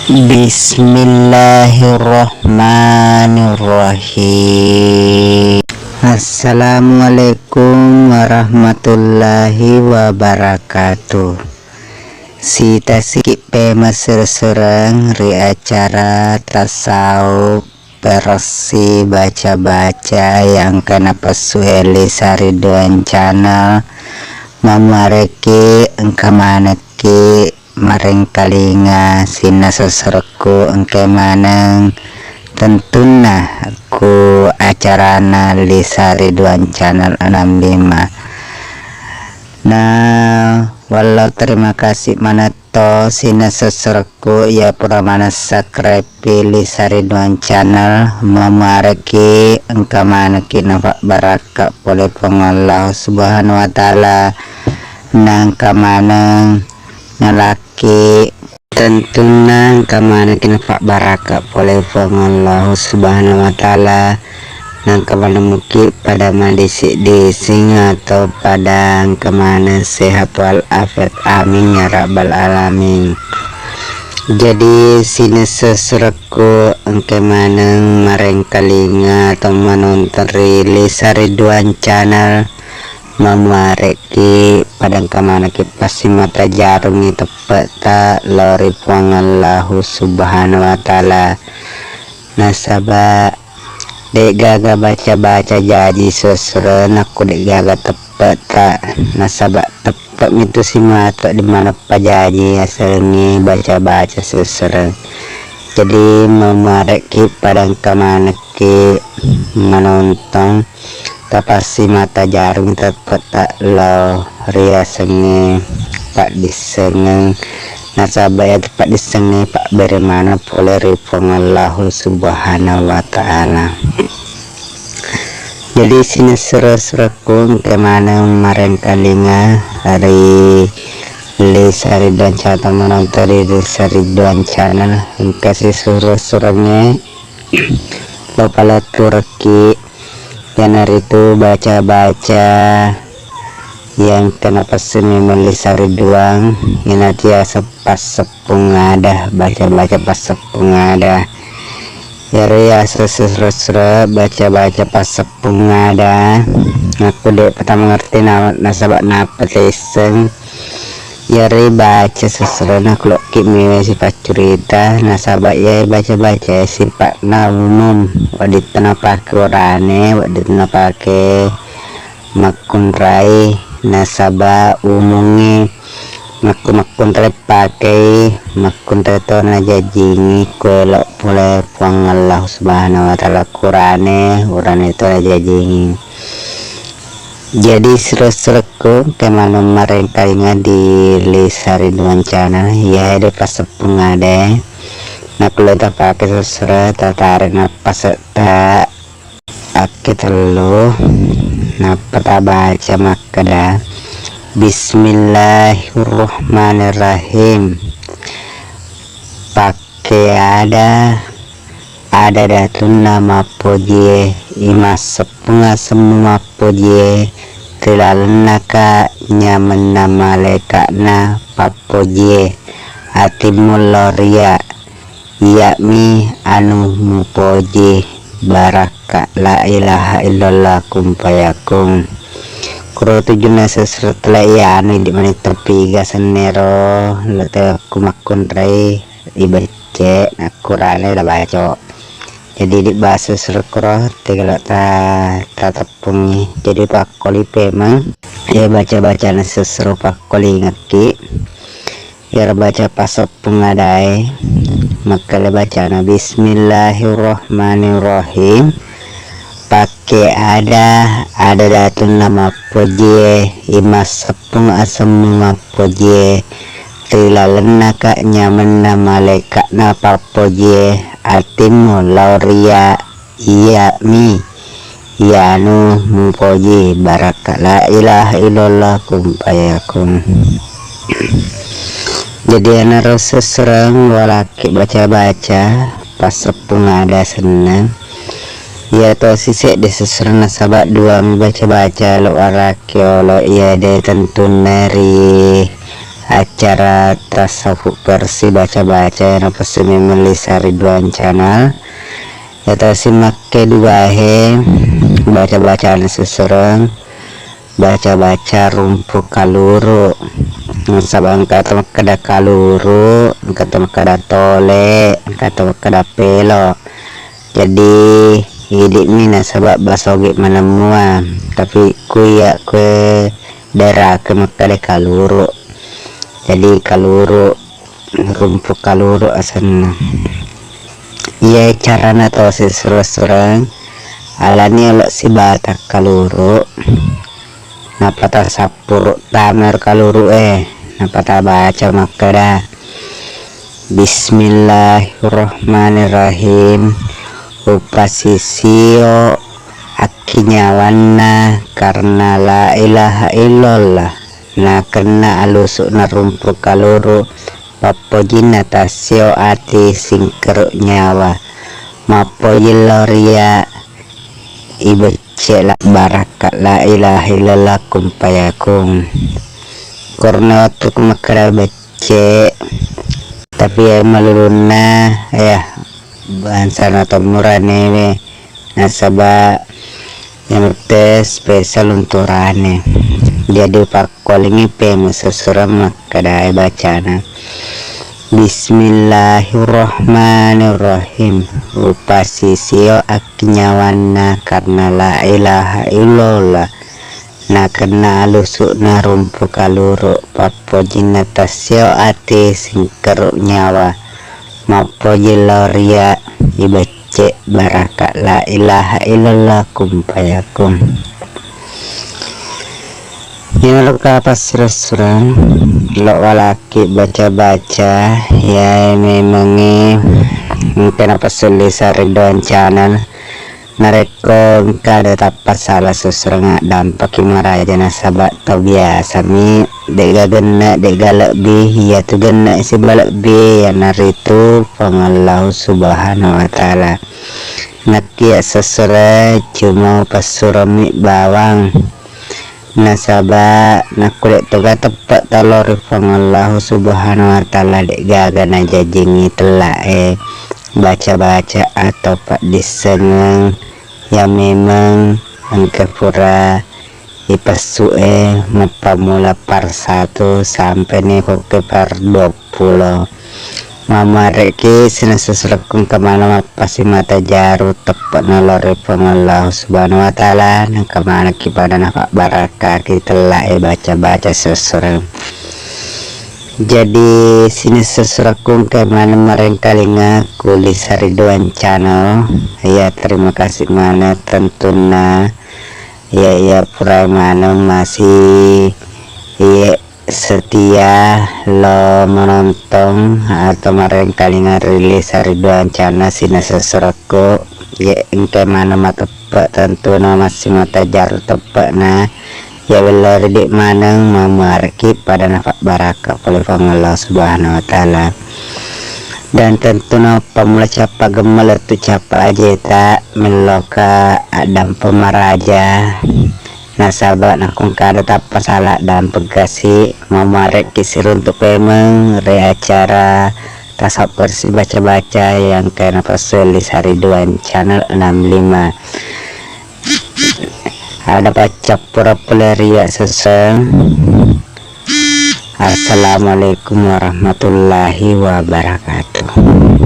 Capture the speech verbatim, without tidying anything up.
Bismillahirrahmanirrahim. Assalamualaikum warahmatullahi wabarakatuh. Sita sikit pemeng sure-sureng ri acara tasawuf versi baca-baca yang kena pesu Eli Sariduan Channel. Mamuareki engka manekki marengkalinga sininna sessurekku engka maneng tentunna ku acarana Lisa Ridwan Channel enam lima. Nah, wallau terima kasih manetto sininna sessurekku iya pura maneng subscribe Lisa Ridwan Channel, mamuareki engka manekki nafabbarakka pole Puang Allah Subhanahu wa Ta'ala, nangka maneng nalaki. Tentunna engka manekki nafabbarakka pole Puang Allah Subhanahu wa Ta'ala, nangka maneng muki pada madising-dising atau pada engka maneng sehat walafiat. Amin ya rabbal alamin. Jadi sininna sessurekku engka maneng marengkalinga atau manonton ri Lisa Ridwan Channel, mamuareki pada engka manekki passimata jarungngi teppe'ta lao ri Puang Allahu Subhanahu wa Ta'ala. Nasaba de'gaga baca-baca jaji sessureng nakko de'gaga teppe'ta, nasaba teppe'mi tu simatu di maneng pajaji asengnge baca-baca sessureng. Jadi mamuareki pada engka manekki manonton, tapassimata jarung teppe'ta lao riasengnge paddissengeng, nasaba iyatu paddissengnge pabbere maneng pole ri Puang Allahu Subhanahu wa Ta'ala. Jadi sininna sessurekku engka maneng marengkalinga ri Lisa Ridwan Channel, manonton ri Lisa Ridwan Channel, engka sessurekku-surekku lo paletturekki, iyanaritu baca-baca yang kena pesu memeng Lisa Ridwan, iyanatu yaseng passeppung ada, baca-baca passeppung ada. Iyaro yaseng sessurekku baca-baca passeppung ada, nakko de'pa tamengerti na-, nasaba nappa taisseng. Iyaro baca sessurekku lokki mewa sipaccurita, nasaba iyae baca-baca sipa'na umum, wedding to napake urane, wedding to napake makkunrai, nasaba umungnge makku-, makkunrai pakei, makkunrai to najajingi kuelo pole Puang Allah Subhanahu wa Ta'ala, kurane urane to najajingi. Jadi sessurekku engka maneng marengkalinga di Lisa Ridwan Channel, iyae de passeppung adae, nakko lo tapake sessureng, tatare nappase'ta akkatellu, nappa tabaca makkeda, Bismillahirrahmanirrahim. Pakke ada, ada datunna mappojie, imasseppung asemmu mappojie, ri lalennaka nyamenna malaeka'na pappojie, atimmu lao ria, iya'mi anu mupoji, barakka la ilaha illallah kun fayakun. Kuro tujunna sessurekku iya anu idi maneng topiga sennero, lo te ku makkunrai ibecce, nakkurane la baco. Jadi di bahasa sessurekku ro, tegelo ta, tateppungi. Jadi pakkoli pemeng. Iya baca-bacana sessureng pakkoli ngekki. Iyaro baca passeppung adae, makkeda bacana, Bismillahirrahmanirrahim. Pakke ada, ada datunna mappojie, imasseppung asemmu mappojie, ri lalennaka nyamenna malaeka'na pappojie, atimmu lao ria, iya'mi iyanu mupoji, barakka la ilaha illallah kun fayakun. Jadi anaro sessureng walakki baca-baca passeppung ada senneng. Iya tosi sedde sessureng nasaba duami baca-baca lo walakki olo iya de tentunna ri acara tasawuf versi baca-baca yang napassu memeng Lisa Ridwan Channel. Yatosi makke duahe baca-bacana sesereng, baca-baca rumpu kaluru. Nasaba engka to makkeda kaluru, engka to makkeda tole, engka to makkeda pelo. Jadi idi'mi nasaba basoge manemmua, tapi kuya kue daerah ke makkeda kaluru. Jadi kaluru, rumpu kaluru asenna. Iya carana to sisura-surang, alani olo sibata kaluru, napata sappuru tamar kaluru e, napata baca makkeda, Bismillahirrahmanirrahim. Upasisio akkinyawanna karena la ilaha illallah. Nakenna alusu'na rumpu kaluru, pappojinna tassio ati singkeru nyawa. Mappoji lao ria ibecce la baraka la ilaha illallah kun fayakun. Korona wettu ku makkeda becce, tapi ya malulunna ya bangsana tommu ranewe, nasaba yang teh spesial untuk rane. Jadi pakkolingi pe mususurang makkedae bacana, Bismillahirrahmanirrahim. Upasisio akkinyawanna karena la ilaha illallah. Nakenna alusu'na rumpu kaluru, pappojinna tassio ati singkeru nyawa. Mappoji lao ria ibecce baraka la ilaha illallah kun fayakun. Iyaro kapang sura-surang lo walaki baca-baca, ya memengngi engka napassu Lisa Ridwan Channel. Narekko engka ada tappa sala susurang, addampaki maraja nasaba tau biasami de'ga genne, de'ga lebbi. Iyatu genne siba lebbi, iyanaritu Puang Allahu Subhanahu wa Ta'ala. Nakkia sesere cuma passurami bawang. Nasaba nakko de' toga teppe' talo ri Puang Allahu Subhanahu wa Ta'ala, de' gaga najajingi tella'e baca-baca atau paddissengeng yang memang engka pura ipessu'e mappammula par satu sampai ni ko ke par dua puluh. Mamuarekki sining susurekku engka maneng mappasi mata jaru teppe'na lao ri Puang Allahu Subhanahu wa Ta'ala, engka manekki pada nafabbarakkaki tella'e baca-baca susureng. Jadi sining susurekku engka maneng marengkalinga ku Lisa Ridwan Channel. Ya, terima kasih maneng tentunna. Ya, ya, purai maneng masih, ya, setia lo menonton atau marengkalinga ri Lisa Ridwan Channel sining susurekku. Ye engka maneng mateppe' tentuna massimata jaru teppe'na. Ya wello ridi maneng mamuarekki pada nafabbaraka pole Puang Allah Subhanahu wa Ta'ala. Dan tentuna pammula cappa gemmala tu cappa ajeta melloka addampeng maraja. Nasaba nakko engka ada tappa sala dampeng kasi, mamuarekki siruntu pemeng ri acara tasawuf versi baca-baca yang kena passuelli Sariduan Channel enam lima. Ada paccappura pole ria seseng. Assalamualaikum warahmatullahi wabarakatuh.